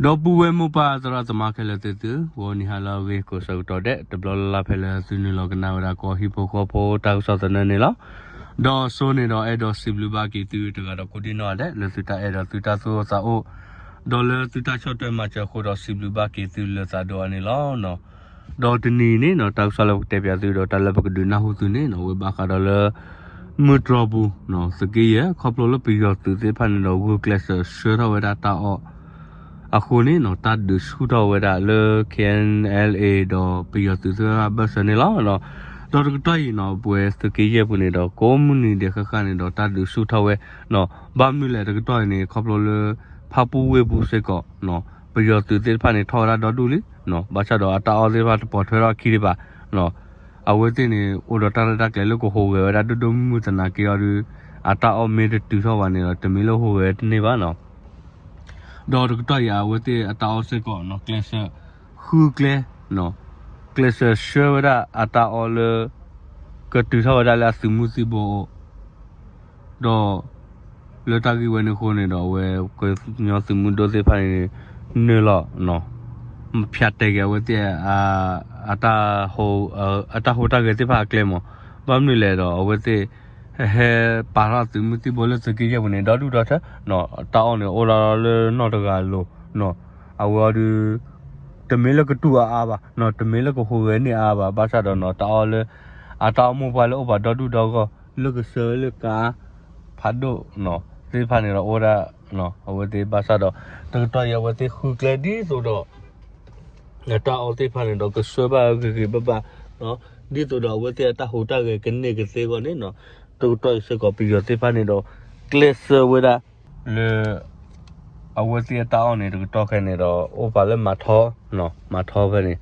ဒီပုၢ်ဝဲၢ်မိၢ်ပၢ်သရၣ်သမါခဲလၢာ်သ့ၣ်သု, ဂီၤနံၤဟါလၢအဂ့ၤကိးဆၢကတီၢ်ဒဲး တဘျီလၢ်လၢ်ဖဲလၢသုနုာ်လီၤကနၣ်ဝဲဒၣ်ကီၢ်ဟံၣ်ဖိဃီဖိတၢ်ကစီၣ်သနၢၣ်န့ၣ်လီၤ. ဒီးအစိန့ၣ်ဒီးအဲၣ်ဒိးစံးဘျုးဘၣ်က့ၤသုတဂၤဒီးကိးဒံၣ်နီၣ်ဒဲး လၢသုတၢ်အဲၣ်ဒီးသုတၢ်သူၣ်အိၣ်သးအိၣ်, ဒီးလၢသုတၢ်ဆီၣ်ထွဲမၤစၢၤအဃိဒီးစံးဘျုးဘၣ်က့ၤသုလၢသးဒိၣ်အါန့ၣ်လီၤ. ဒီးတနံၤအံၤန့ၣ်နီၤ တၢ်ကစီၣ်လၢပကတဲပၠးသုဒီးတၢ်လၢပကဒုးနၢ်ဟူသုန့ၣ်နီၤ ဝဲဘၣ်ဃးဒီးလၢ မုၢ်တြီၤပူၤနီၤ သုးက့ယဲၢ် ခီဖျိလၢပယီၤသုးသ့ၣ်တဖၣ်န့ၣ်ဒီး ဂုာ်ကျဲးစၢးဆှၢထီၣ်ဝဲဒၣ်တၢ်အီၣ်အဃိန့ၣ်နီၤ တၢ်ဒုးဆူၣ်ထီၣ်ဝဲဒၣ်လၢ K N L A ဒီးပယီၤသုးသ့ၣ်တဖၣ်အဘၢၣ်စၢၤန့ၣ်လီၤ. ဒီးတကတီၢ်အံၤနီၤ ပဝဲသုးက့ယဲၢ်ပူၤန့ၣ်ဒီး ကိးမုၢ်နံၤဒဲးဃၣ်ဃၣ်န့ၣ်ဒီးတၢ်ဒုးဆူၣ်ထီၣ်ဝဲနီၤ ဘၣ်မနုၤလဲၣ်တကတီၢ်အံၤန့ၣ် ခီဖျိလၢ ဖၣ်ပူၣ်ဝ့ၢ်ပူၤစ့ၢ်ကီးနီၤ ပယီၤသုးသ့ၣ်တဖၣ်န့ၣ်ထီၣ်ဝဲဒၣ်ဒီဒူၣ်လံနီၤ ဘၣ်ဆၣ်ဒီးအတၢ်အီၣ်သ့ၣ်တဖၣ်တပိာ်ထွဲထီၣ်အခံဒံးဘၣ် အဝဲသ့ၣ်န့ၣ် အိၣ်ဒီးတၢ်ရဲၣ်တၢ်ကျဲၤလၢကဟူးဂဲၤဝဲဒၣ်ဒိၣ်ဒိၣ်မုၢ်မုၢ်သနာ်က့အီၤဒီး အတၢ်အီၣ်မ့ၢ်တတုၤထီၣ်ဘၣ်န့ၣ်ဒီး တမ့ၢ်လၢဟူးဂဲၤဝဲတန့ၢ်ဘၣ်နီၤ. ဒီးတကတီၢ်အံၤ အဝဲသ့ၣ်အတၢ်အီၣ်စ့ၢ်ကီးနီၤ ကျဲးစၢးဃုကျဲ ကျဲးစၢးဆှၢဝဲဒၣ်အတၢ်အီၣ်လၢ ကတုၤထီၣ်ဝဲဒၣ်လၢအသုးမုၢ်သံၣ်ဘိအအိၣ် ဒီး လၢတၢ်ဂ့ၢ်ဝဲန့ၣ်အဃိန့ၣ်ဒီး အဝဲကညီသုးမုၢ်ဒိၣ်သ့ၣ်တဖၣ်န့ၣ် နုာ်လီၤ ဖၠးတဲာ်က့ၤအဝဲသ့ၣ် အတၢ်ဟူးတၢ်ဂဲၤသ့ၣ်တဖၣ်အကျဲမး, ဘၣ်မနုၤလဲၣ်ဒီး အဝဲသ့ၣ် ဟဲပာ်ထီၣ်သုးမုၢ်သံၣ်ဘိလၢသုးက့ယဲၢ်ပူၤန့ၣ် ဒီဒူၣ်ဒီထၢ တၢ်အီၣ်န့ၣ် အိၣ်လီၤလၢနီၢ်တဂၤအလိၤ အဝဲအီၤဒုး တမ့ၢ်လၢကတူၢ်အါအါဘၣ်, တမ့ၢ်လၢကဟူးဂဲၤန့ၢ်အါအါဘၣ်, ဘၣ်ဆၣ်ဒီးနီၤ တၢ်အီၣ်လၢ အတၢ်အီၣ်မိၢ်ပှၢ်လၢအိၣ်ပာ်ဒီဒူၣ်ဒီဂီၢ် လၢကဆှၢလၢကါ ဖးဒိၣ်သ့ၣ်တဖၣ်န့ၣ်ဒီးအိၣ်ဝဲဒၣ် အဝဲသ့ၣ်ဘၣ်ဆၣ်ဒီး တကတီၢ်အံၤအဝဲသ့ၣ်ဃုကျဲဒ်သိးဒီး အတၢ်အီၣ်သ့ၣ်တဖၣ်န့ၣ်ဒီးကဆှၢဘၣ်ဂ့ၤဂ့ၤဘၣ်ဘၣ် ဒ်သိးဒီးအဝဲသ့ၣ်အတၢ်ဟူးတၢ်ဂဲၤကန့ၢ်ကသ့အဂီၢ်န့ၣ်နီၤ, တကတီၢ်အံၤစ့ၢ်ကီးပယီၤသ့ၣ်တဖၣ်န့ၣ်ဒီး ကျဲးစၢးဝဲဒၣ် လၢ အဝဲသ့ၣ်အတၢ်အီၣ်န့ၣ် တကတီၢ်ခဲအံၤန့ၣ်ဒီး အိၣ်ပာ်လၢမၤထီ မၤထီဖဲန့ၣ်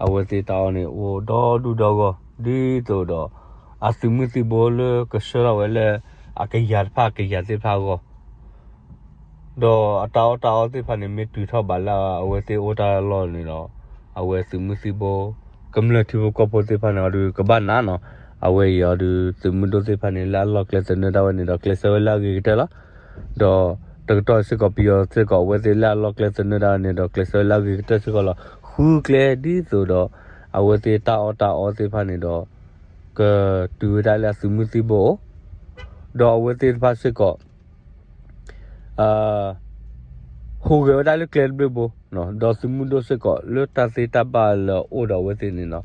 အဝဲသ့ၣ်တၢ်အီၣ်န့ၣ် အိၣ်ဒီဒူၣ်ဒီဂီၢ် ဒ်သိးဒီး အသုးမုၢ်သံၣ်ဘိလၢကဆှၢထီၣ်ဝဲလၢ အကယၤတဖၣ်အကယၤသ့ၣ်တဖၣ်အဂီၢ် ဒီးအတၢ်အီၣ်တၢ်အီသ့ၣ်တဖၣ်န့ၣ် မ့ၢ်တုၤထီၣ်ဘၣ်လၢအဝဲသ့ၣ်အိၣ်တၢ်လီၢ်န့ၣ်ဒီး အဝဲသုးမုၢ်သံၣ်ဘိ ကမျၢၢ်ထံဖိကီၢ်ဖိသ့ၣ်တဖၣ်န့ၣ်အီၤဒုးကဘၣ်နးနီၤ, အဝဲအံၤအီၤဒုး သုးမုၢ်ဒိၣ်သ့ၣ်တဖၣ်န့ၣ် လၢအလီၢ်ကျဲသနၢၣ်ဒၣ်ဝဲန့ၣ်ဒီး ကျဲးစၢးဝဲလၢအဂ့ၤကတၢၢ်လီၤ. ဒီးတကတီၢ်စ့ၢ်ကီး ပယီၤစ့ၢ်ကီး အဝဲသ့ၣ်လၢအလီၢ်ကျဲသနၢၣ်ဒၣ်ဝဲန့ၣ်ဒီး ကျဲးစၢးဝဲလၢအဂ့ၤကတၢၢ်စ့ၢ်ကီးလီၤ. ဃုကျဲဒ်သိးဒီး အဝဲသ့ၣ်တၢ်အီၣ်တၢ်အီသ့ၣ်တဖၣ်န့ၣ်ဒီး ကတုၤဝဲဒၣ်လၢအသုးမုၢ်သံၣ်ဘိအအိၣ် ဒီးအဝဲသ့ၣ်တဖၣ်စ့ၢ်ကီး ဟူးဂဲၤဝဲဒၣ်လၢကျဲတဘျုးဘိ, ဒီးသုးမုၢ်ဒိၣ်စ့ၢ်ကီး လၢတၢ်သ့တၢ်ဘၣ်လၢအအိၣ်ဒီးအဝဲသ့ၣ်န့ၣ်နီၤ,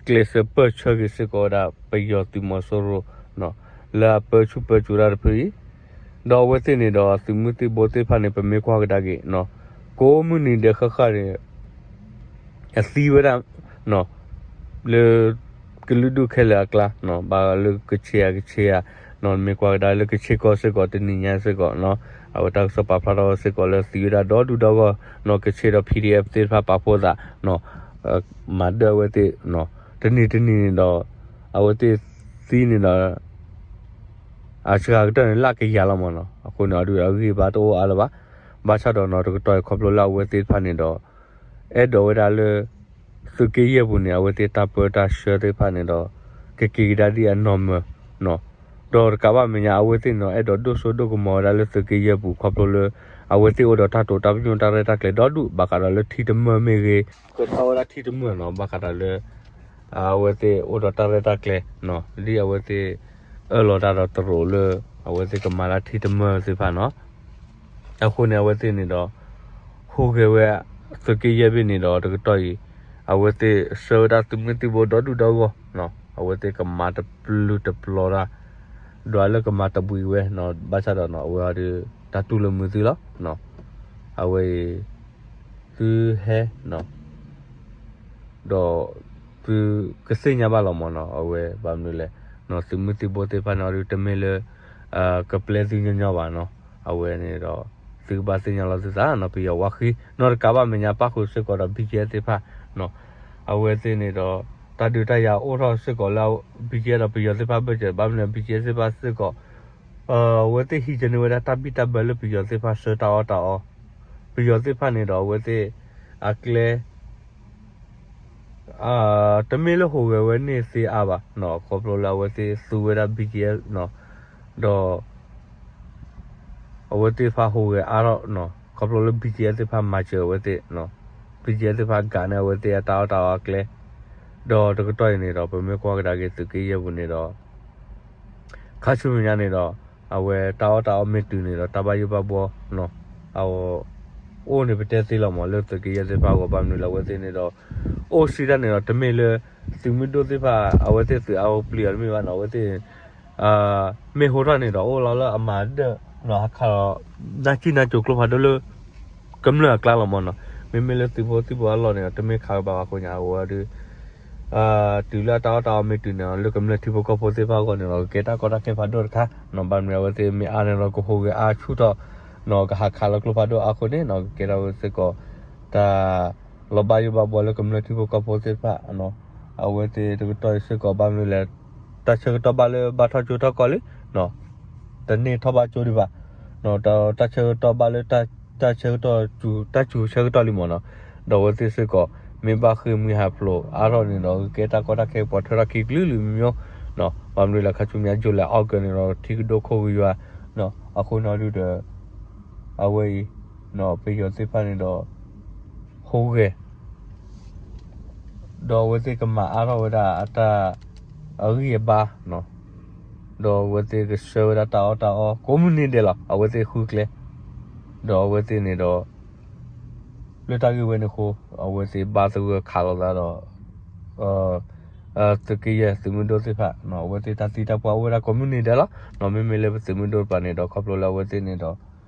ကျဲးစၢးပၢၢ်ဆၢက့ၤစ့ၢ်ကီးဝဲဒၣ် ပယီၤသုးမီၤစိရိၤ လၢအပၢဆူၣ်ပၢစိးတၢ်တဖုအံၤ, ဒီးအဝဲသ့ၣ်န့ၣ်ဒီး သုးမုၢ်သံၣ်ဘိသ့ၣ်တဖၣ်န့ၣ် ပမ့ၢ်ကွၢ်ကဒါက့ၤ ကိးမုၢ်နံၤဒဲးဃၣ်ဃၣ်န့ၣ် အသံဝဲဒၣ် လၢ ကလုာ်ဒူၣ်ခဲလၢာ်အကျါ ဘၣ်လၢကဆ့ဧါကဆ့ဧါ မ့ၢ်ကွၢ်ကဒါလၢကဆ့ကီၢ်စ့ၢ်ကီး တနံၤညါစ့ၢ်ကီး အဝဲတၢ်ကစီၣ်ပာ်ဖျါထီၣ်စ့ၢ်ကီးလၢသံဝဲဒၣ်ဒီဒူၣ်ဒီဂီၢ် ကဆ့ဒီး P D F သ့ၣ်တဖၣ်ပာ်ဖှိၣ်သး မၤဒၢၣ်အဝဲသ့ၣ် တနံၤတနံၤန့ၣ်ဒီး အဝဲသ့ၣ်သံန့ၣ်ဒီး အစှၤကတၢၢ်န့ၣ် လၢကယၤလီၤမးနီၤ, အဃိန့ၣ် အဒုးအဂံၢ်ဘါတအိၣ်အါလၢၤဘၣ်, ဘၣ်ဆၣ်ဒီးနီၤ တကတီၢ်အံၤခီဖျိလၢအဝဲသ့ၣ်တဖၣ်န့ၣ်ဒီး အဲၣ်ဒိးဝဲဒၣ်လၢ သုးက့ယဲၢ်ပူၤန့ၣ် အဝဲသ့ၣ်တၢ်ပၢတၢ်ဆှၢသ့ၣ်တဖၣ်န့ၣ်ဒီး ကက့ၤကဒါဒ်အနီၢ်မၢၤနီၤ, ဒီးတကးဘၣ်မဲာ်ညါ အဝဲသ့ၣ်န့ၣ်ဒီး အဲၣ်ဒိးဒိၣ်စိဒိၣ်ကမီၤဝဲဒၣ်လၢသုးက့ယဲၢ်ပူၤခီဖျိလၢ အဝဲသ့ၣ်အိၣ်ဒီးတၢ်တိာ်တၢ်ပညိၣ်တၢ်ရဲၣ်တၢ်ကျဲၤဒီဒူၣ် ဘၣ်ဃးဒီးလၢထံတမၢၢ်မ့ၢ်ဂ့ၤ ကထီၣ်ဝဲဒၣ်ထံတမၢၢ်နီၤ ဘၣ်ဃးဒီးလၢ အဝဲသ့ၣ်အိၣ်ဒီးတၢ်ရဲၣ်တၢ်ကျဲၤ ဒ်အဝဲသ့ၣ် အၢၣ်လီၤတၢ်ဒီးတရူးလၢ အဝဲသ့ၣ်ကမၤလၢထံတမၢၢ်သ့ၣ်တဖၣ်နီၤ, အဃိန့ၣ် အဝဲသ့ၣ်န့ၣ်ဒီး ဟူးဂဲၤဝဲ သုးက့ယဲၢ်ဘ့ၣ်န့ၣ်ဒီး တကတီၢ်အံၤ အဝဲသ့ၣ်ဆှၢဝဲဒၣ်သုးမုၢ်သံၣ်ဘိဒီဒူၣ်ဒီဂီၢ် အဝဲသ့ၣ်ကမၤတပျုာ်တပျီၤတၢ် ဒွးလၢကမၤတဘှံးဝဲ ဘၣ်ဆၣ်ဒီး အဝဲအီၤဒီး တၢ်တူၢ်လိာ်မုာ်သုလီၤ အဝဲအံၤ သုဟဲ ဒီး သုကသ့ၣ်ညါဘၣ်လီၤမးနီၤ အဝဲဘၣ်မနုၤလဲၣ် သုးမုၢ်သံၣ်ဘိသ့ၣ်တဖၣ်န့ၣ်အီၤဒုး တမ့ၢ်လၢ ကပျဲသုညီညီဘၣ်နီၤ, အဝဲန့ၣ်ဒီး သုကဘၣ်သ့ၣ်ညါလီၤသုသး ပယီၤဝါဃံ နီတကးဘၣ်မဲာ်ညါပၣ်ဃုာ်စ့ၢ်ကီးဒီး B G F သ့ၣ်တဖၣ် အဝဲသ့ၣ်န့ၣ်ဒီး တၢ်ဒုးတၢ်ယၤအိၣ်ထီၣ်စ့ၢ်ကီးလၢ B G F ဒီးပယီၤသ့ၣ်တဖၣ်ဘၢၣ်စၢၤ ဘၣ်မနုၤ B G F သ့ၣ်တဖၣ်စ့ၢ်ကီး အဝဲသ့ၣ်ဟံးကန့ၢ်ဝဲဒၣ်တၢ်ဘံၣ်တၢ်ဘၢလၢပယီၤသ့ၣ်တဖၣ်ဆှၢတၢ်အီၣ်တၢ်အီ, ပယီၤသ့ၣ်တဖၣ်န့ၣ်ဒီးအဝဲသ့ၣ် အကျဲ တမ့ၢ်လၢဟူးဂဲၤဝဲန့ၢ်သ့အါဘၣ် ခီဖျိလၢအဝဲသ့ၣ်သူဝဲဒၣ် B G F ဒီး အဝဲသ့ၣ်တဖၣ်ဟူးဂဲၤအါထီၣ် ခီဖျိလၢ ဘီကၠ့အၣ် သ့ၣ်တဖၣ်မၤစၢၤအဝဲသ့ၣ်, ဘီကၠ့အၣ် သ့ၣ်တဖၣ် ကးန့ၢ်အဝဲသ့ၣ်အတၢ်အီၣ်တၢ်အီအကျဲ, ဒီးတကတီၢ်အံၤန့ၣ်ဒီး ပမ့ၢ်ကွၢ်ကဒါက့ၤသုးက့ယဲၢ်ပူၤန့ၣ်ဒီး ခါဆူမဲာ်ညါန့ၣ်ဒီး အဝဲတၢ်အီၣ်တၢ်အီမ့ၢ်တုၤန့ၣ်ဒီး တၢ်ဘၣ်ယိၣ်ဘၣ်ဘှီ အအိၣ်န့ၣ်ပတဲသ့လီၤမး လၢသုးက့ယဲၢ်သ့ၣ်တဖၣ်အဂီၢ် ဘၣ်မနုၤလၢအဝဲသ့ၣ်န့ၣ်ဒီး အိၣ်စံတၢ်န့ၣ်ဒီး တမ့ၢ်လၢ သုးမုၢ်ဒိၣ်သ့ၣ်တဖၣ် အဝဲသ့ၣ်သုးအါပျံၤအီၤတမ့ၢ်ဘၣ်နီၤ အဝဲသ့ၣ် မ့ၢ်ဟိထီၣ်န့ၣ်ဒီး အိၣ်လီၤလၢအမၤဒၢၣ် ဟးခးလီၤ နၢ်ကံၣ်နၢ်ကိၤကျိဖးဒိၣ်လၢ ကမျၢၢ်အကျါလီၤမးနီၤ. မ့မ့ၢ်လၢသုးဖိသံၣ်ဖိအလီၢ်န့ၣ်ဒီး တမ့ၢ်ခးဝဲဘၣ်အဃိညါ အဝဲဒုး တုၤလၢအတၢ်အီၣ်တၢ်အီမ့ၢ်တုၤန့ၣ် လၢကမျၢၢ်ထံဖိကီၢ်ဖိသ့ၣ်တဖၣ်အဂီၢ်န့ၣ်ဒီး ကကဲတၢ်ကီတၢ်ခဲဖးဒိၣ်တခါနီၤ. ဘၣ်မနုၤအဝဲသ့ၣ်မ့ၢ်အါန့ၣ်ဒီး ကဟူးဂဲၤအါဆူၣ်ထီၣ်နီၤ ကဟးခးလီၤကျိဖးဒိၣ်အါအဃိန့ၣ်နီၤ ကကဲထီၣ်ဝဲစ့ၢ်ကီး တၢ် လီၤဘၣ်ယိၣ်ဘၣ်ဘှီလၢကမျၢၢ်ထံဖိကီၢ်ဖိသ့ၣ်တဖၣ် အဝဲသ့ၣ်တကတီၢ်အံၤစ့ၢ်ကီး ဘၣ်မနုၤလဲၣ် တၢ်ဆၢကတီၢ်ဘၣ်လၢဘၣ်ထီၣ်ကၠိထီၣ်ကီၢ်လံ တန့ၢ်ထီၣ်ဘၣ်ကၠိဒံးဘၣ်, တၢ်ဆၢကတီၢ်ဘၣ်လၢ တၢ်ဆၢကတီၢ် တၢ်စူၤဆၢကတီၢ်လံမးနီၤ. ဒီးအဝဲသ့ၣ်စ့ၢ်ကီး မ့ၢ်ဘၣ်ဃ့ၢ်မှံဟးဖျိးအါထီၣ်န့ၣ်ဒီး ကကဲတၢ်ကီတၢ်ခဲပှၤထၢထီၣ်ခံကလုာ်လံမ့ၢ်မ့ၢ်, ဘၣ်မနုၤလဲၣ် ခါဆူညါ July August န့ၣ်ဒီး ထံကဒိခိၣ်ကယွၤ အဃိန့ၣ်ဒုးဒီး အဝဲအံၤ ပယီၤသ့ၣ်တဖၣ်န့ၣ်ဒီး ဟူးဂဲၤ ဒီးအဝဲသ့ၣ်ကမၤအါထီၣ်ဝဲဒၣ်အတၢ် အဂံၢ်အဘါ, ဒီးအဝဲသ့ၣ်ကဆှၢဝဲဒၣ်တၢ်အီၣ်တၢ်အီ ကိးမုၢ်နံၤဒဲးလီၤ. အဝဲသ့ၣ်ဃုကျဲ ဒီးအဝဲသ့ၣ်န့ၣ်ဒီး လၢတၢ်ဂ့ၢ်ဝဲန့ၣ်အဃိ အဝဲသ့ၣ်ဘၣ်သဂၢၢ်ခးလိာ်သးဒီး သုးက့ယဲၢ်သုးမုၢ်ဒိၣ်သ့ၣ်တဖၣ် အဝဲသ့ၣ်တၢ်သံတၢ်ပှၢ်အိၣ်ဝဲဒၣ်ကိးမုၢ်နံၤဒဲးလီၤ. မ့မ့ၢ်လၢပသုးမုၢ်ဒိၣ်တဖၣ်န့ၣ်ဒီး ခီဖျိလၢအဝဲသ့ၣ်န့ၣ်ဒီး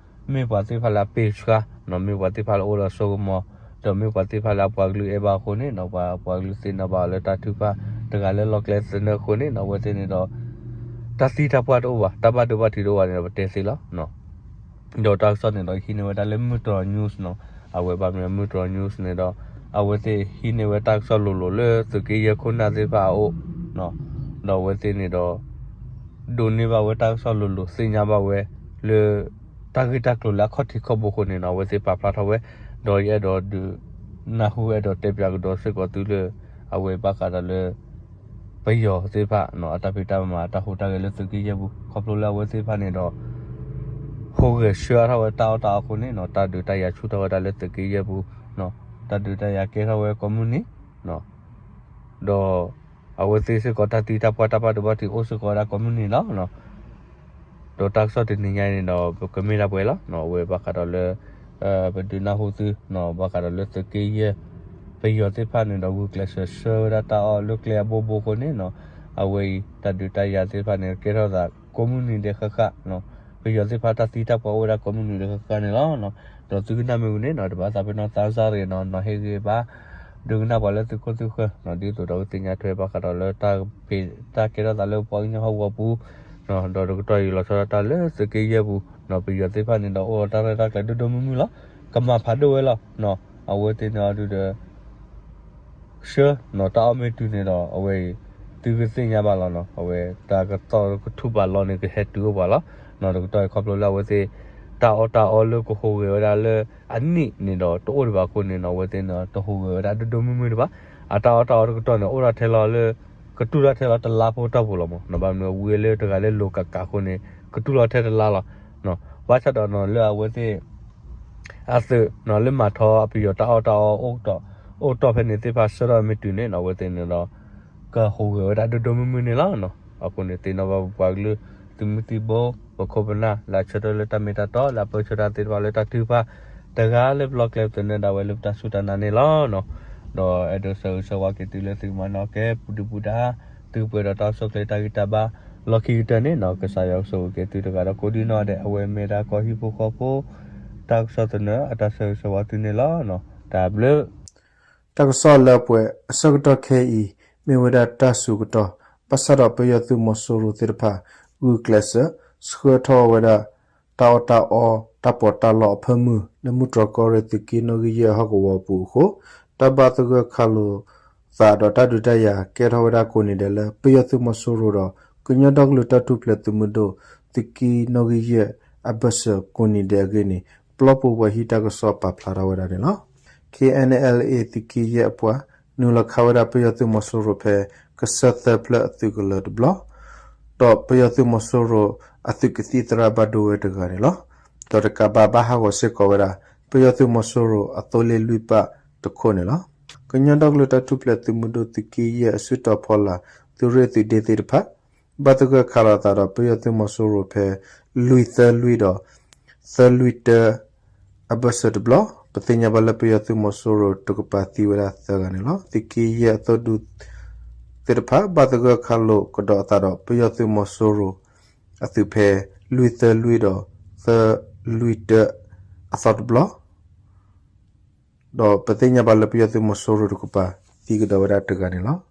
မ့ၢ်ပှၤသ့ၣ်တဖၣ်လၢအပ့ၢ်ဆှါ, မ့ၢ်ပှၤသ့ၣ်တဖၣ်လၢအအိၣ်ဒီးစိကမီၤ, ဒီးမ့ၢ်ပှၤသ့ၣ်တဖၣ်လၢအပှၤကလုာ်အဲၣ်ဘၣ်အဃိန့ၣ် ပှၤပှၤကလုာ်သ့ၣ်နီၣ်ဘၣ်အီၤလၢတၢ်ထုကဖၣ် တဂၤလၢလီၢ်ကျဲသနၢၣ်အဃိန့ၣ် အဝဲသ့ၣ်န့ၣ်ဒီး တၢ်သံတၢ်ပှၢ်တအိၣ်ဘၣ်, တၢ်ဘၣ်ဒိဘၣ်ထံးတအိၣ်ဘၣ်န့ၣ်ဒီး ပတဲသ့လီၤ. ဒီးတၢ်ကစီၣ်န့ၣ်ဒီး ဟံးန့ၢ်ဝဲဒၣ်လၢ မုၢ်တြီၤ news နီၤ, အဝဲဘၣ်မနုၤ မုၢ်တြီၤ news န့ၣ်ဒီး အဝဲသ့ၣ်ဟံးန့ၢ်ဝဲတၢ်ကစီၣ်လိၤလိၤလၢသုးက့ယဲၢ်ခိၣ်နၢ်သ့ၣ်တဖၣ်အအိၣ်, ဒီးအဝဲသ့ၣ်န့ၣ်ဒီး ဒိးန့ၢ်ဘၣ်ဝဲတၢ်ကစီၣ်လိၤလိၤ သ့ၣ်ညါဘၣ်ဝဲ လၢ တၢ်ဂ့ၢ်တၢ်ကျိၤလၢအခီၣ်ထံးခီၣ်ဘိအဃိန့ၣ်နီၤ အဝဲသ့ၣ်ပာ်ဖျါထီၣ်ဝဲ, ဒီးယအဲၣ်ဒိးဒုးနၢ်ဟူ အဲၣ်ဒိးတဲပၠးကဒီးစ့ၢ်ကီးသုလၢ အဝဲဘၣ်ဃးဒီးလၢ ပယီၤသ့ၣ်တဖၣ် အတၢ်ဖံးတၢ်မၤ တၢ်ဟူးတၢ်ဂဲၤလၢသုးက့ယဲၢ်ပူၤ ခီဖျိလၢအဝဲသ့ၣ်တဖၣ်န့ၣ်ဒီး ဟူးဂဲၤဆှၢအါထီၣ်ဝဲတၢ်အီၣ်တၢ်အီအဃိန့ၣ်နီၤ တၢ်ဒုးတၢ်ယၤဆူၣ်ထီၣ်ဝဲဒၣ်လၢသုးက့ယဲၢ်ပူၤ, တၢ်ဒုးတၢ်ယၤကဲထီၣ်ဝဲကိးမုၢ်နံၤ ဒီး အဝဲသ့ၣ်စ့ၢ်ကီးတၢ်သံတၢ်ပှၢ်တၢ်ဘၣ်ဒိဘၣ်ထံး အိၣ်စ့ၢ်ကီးဝဲဒၣ်ကိးမုၢ်နံၤလီၤ. ဒီးတၢ်ကစီၣ်တနံၤညါအံၤန့ၣ်ဒီး ပကမ့ၢ်ဒၣ်ပှဲၤလီၤ. အဝဲဘၣ်ဃးဒီးလၢ ပဒုးနၢ်ဟူသု ဘၣ်ဃးဒီးလၢသုးက့ယဲၢ် ပယီၤသ့ၣ်တဖၣ်န့ၣ်ဒီး ဂုာ်ကျဲးစၢးဆှၢဝဲဒၣ်တၢ်အီၣ်လၢကျဲအဘိဘိအဃိန့ၣ်နီၤ အဝဲအံၤ တၢ်ဒုးတၢ်ယၤသ့ၣ်တဖၣ်န့ၣ် ကဲထီၣ်သးကိးမုၢ်နံၤဒဲးဃၣ်ဃၣ် ပယီၤသ့ၣ်တဖၣ်တၢ်သံတၢ်ပှၢ်အိၣ်ဝဲဒၣ်ကိးမုၢ်နံၤဒဲးဃၣ်ဃၣ်န့ၣ်လီၤ. ဒီးသုကနၣ်မ့ၢ်ဝံၤန့ၣ်နီၤ တဘၣ်သးပ့ၤနီၣ်သးစၢ်ရ့ၣ်နီၤ နီၤဟ့ၣ်ဂံၢ်ဘါ ဒုးကနၣ်ပှၤလၢသုခိၣ်သုဃၢၤနီၤ ဒ်သိးဒီးကသ့ၣ်ညါထွဲဘၣ်ဃးဒီးလၢတၢ်ဖံးတၢ်ကဲထီၣ်သးလၢပှၤကညီဟီၣ်ကဝီၤပူၤ ဒီးတကတီၢ်အံၤလီၤဆီဒၣ်တၢ်လၢသုးက့ယဲၢ်ပူၤနီၤ ပယီၤသ့ၣ်တဖၣ်န့ၣ်ဒီး အိၣ်ဒီးတၢ်ရဲၣ်တၢ်ကျဲၤဒိၣ်ဒိၣ်မုၢ်မုၢ်လီၤ. ကမၤဖးဒိၣ်ဝဲလီၤ. အဝဲသ့ၣ်န့ၣ်အီၤဒုးဒီး ဆှၢနီၤ တၢ်အီၣ်မ့ၢ်တုၤန့ၣ်ဒီး အဝဲအံၤ သုကသ့ၣ်ညါဘၣ်လီၤနီၤ အဝဲတၢ်ကစီၣ်ကထူၣ်ဘးလီၤန့ၣ် ကဟဲတုၤအိၣ်ပှၤလီၤ. တကတီၢ်အံၤခီဖျိလၢအဝဲသ့ၣ် တၢ်အီၣ်တၢ်အီလၢကဟူးဂဲၤဝဲဒၣ်လၢအနံၣ်န့ၣ်ဒီး တအိၣ်ဒံးဘၣ်အဃိန့ၣ်နီၤ အဝဲသ့ၣ်န့ၣ် တဟူးဂဲၤဝဲဒၣ်ဒိၣ်ဒိၣ်မုၢ်မုၢ်ဒံးဘၣ်. အတၢ်အီၣ်တၢ်အီတကတီၢ်န့ၣ် အိၣ်ဒၣ်ထဲလီၤလၢ ကတူၢ်ဒၣ်ထဲလီၤတလါဖိတီၢ်ပူၤလီၤမး ဘၣ်မနုၤဝံၤလၢတဂၤလၢလိၤကးကးအဃိန့ၣ် ကတူၢ်လီၤထဲတလါလီၤ. ဘၣ်ဆၣ်ဒီးနီၤ လၢအဝဲသ့ၣ် အသုးနီၤ လၢမၤထီအပယီၤတၢ်အီၣ်တၢ်အီ အိၣ်တီၢ်ဖဲန့ၣ်သ့ၣ်တဖၣ် ဆှၢထီၣ်မ့ၢ်တုၤန့ၣ်နီၤ အဝဲသ့ၣ်န့ၣ်ဒီး ကဟူးဂဲၤဝဲဒၣ်ဒိၣ်ဒိၣ်မုၢ်မုၢ်န့ၣ်လီၤ. အဃိန့ၣ် သ့ၣ်နီၣ်ဘၣ်ပပှၤကလုာ် သုးမုၢ်သံၣ်ဘိ ပခိၣ်ပနၢ် လၢအဆၢထၢၣ်လၢတၢ်မ့ၢ်တၢ်တီ လၢအပၢဆှၢတၢ်သ့ၣ်တဖၣ်လၢတၢ်ထုကဖၣ် တဂၤလၢပလီၢ်ကျဲပသနၢၣ်ဒၣ်ဝဲလၢပတၢ်စူၢ်တၢ်နာ်န့ၣ်လီၤ. ဒီးအဲၣ်ဒိးဆၢဂ့ၤဆၢဝါက့ၤသုလၢသုကမၤနၢၤကဲ ပူၤဒုၣ်ပူၤဒါ သုကပှဲၤဒီးတၢ်အိၣ်ဆူၣ်အိၣ်ချ့တၢ်ဂံၢ်တၢ်ဘါ လီၢ်ခံကတၢၢ်န့ၣ်နီၤ ကစၢ်ယွၤကဆိၣ်ဂ့ၤက့ၤသုတဂၤဒီးကိးဒံနီၢ်ဒဲး အဝဲမ့ၢ်ဒၣ်ကီၢ်ဟံၣ်ဖိဃီဖိ တၢ်ကစီၣ်သနၢၣ် အတၢ်ဆၢဂ့ၤဆၢဝါသုန့ၣ်လီၤ. တၢ်ဘျုး တၢ်ကစီၣ်လၢပှဲၤအဆၢကတီၢ်ခဲအံၤ မ့ၢ်ဝဲဒၣ်တၢ်စူၤကတီၢ် ဘၣ်ဆၣ်ဒီးပယီၤသုးမီၤစိရိၤသ့ၣ်တဖၣ် ဂုာ်ကျဲးစၢး ဆှၢထီၣ်ဝဲဒၣ် တၢ်အီၣ်တၢ်အီ တၢ်ပီးတၢ်လီအဖၢမုၢ် လၢမုၢ်တြီၤကီၢ်ရ့ၣ်သုးက့နီၣ်ဂံၢ်ယဲၢ်ဟီၣ်ကဝီၤပူၤအဃိ တၢ်ဘၣ်သဂၢၢ်ခးလိာ်သးဒီးတၢ်ဒုးတၢ်ယၤကဲထီၣ်ဝဲဒၣ်ကိးနံၤဒဲးလၢ ပယီၤသုးမီၤစိရိၤဒီး ကညီဒီကလုာ်တၢ်ထူၣ်ဖျဲးသုးမုၢ်ဒိၣ် သုးက့နီၣ်ဂံၢ်ယဲၢ်အဘၢၣ်စၢၤကိးနံၤဒဲးအဂ့ၢ်န့ၣ် ပျီပူၤပှၤဟံးတၢ်ကစီၣ်ပာ်ဖျါထီၣ်ဝဲဒၣ်န့ၣ်လီၤ. K N L A သုးက့ယဲၢ်အပှၤ နုာ်လီၤခးဝဲဒၣ်ပယီၤသုးမီၤစိရိၤဖဲ ကစၢၢ်သၢဖျၢၣ်အသုးကလၢၤတဘျီ ဒီးပယီၤသုးမီၤစိရိၤအသုးကသံၣ်သရၣ်ဘၣ်ဒိဝဲတဂၤန့ၣ်လီၤ. ဒီးတကးဘၣ်ဘၣ်ဟးဂီၤစ့ၢ်ကီးဝဲဒၣ် ပယီၤသုးမီၤစိရိၤအသိလ့ၣ်လွံၢ်ပၢ်တခိၣ်န့ၣ်လီၤ. ကညီဒီကလုာ်တၢ်ထူၣ်ဖျဲးသုးမုၢ်ဒိၣ်သုးက့ယဲၢ်အစုတီၤဖီလာ် သုးရ့ၣ်သုးဒ့သ့ၣ်တဖၣ် ဘၣ်သဂၢၢ်ခးလိာ်အသးဒီးပယီၤသုးမီၤစိရိၤဖဲ လွံၢ်သၢလွံၢ်ဒီး သၢလွံၢ်တၢ အဘၢၣ်စၢၤတဘျီ, ပသ့ၣ်ညါဘၣ်လၢပယီၤသုးမီၤစိရိၤတကပၤသံဝဲဒၣ်သၢဂၤန့ၣ်လီၤ. သုးက့ယဲၢ်အသုးဒူသ့ၣ်တဖၣ် ဘၣ်သဂၢၢ်ခးလိာ်ကဒီးအသးဒီးပယီၤသုးမီၤစိရိၤအသုးဖဲ လွံၢ်သၢလွံၢ်ဒီး သၢလွံၢ်တၢ အသီတဘျီ ဒီးပသ့ၣ်ညါဘၣ်လၢပယီၤသုးမီၤစိရိၤတကပၤသံကဒီးဝဲဒၣ်တဂၤန့ၣ်လီၤ.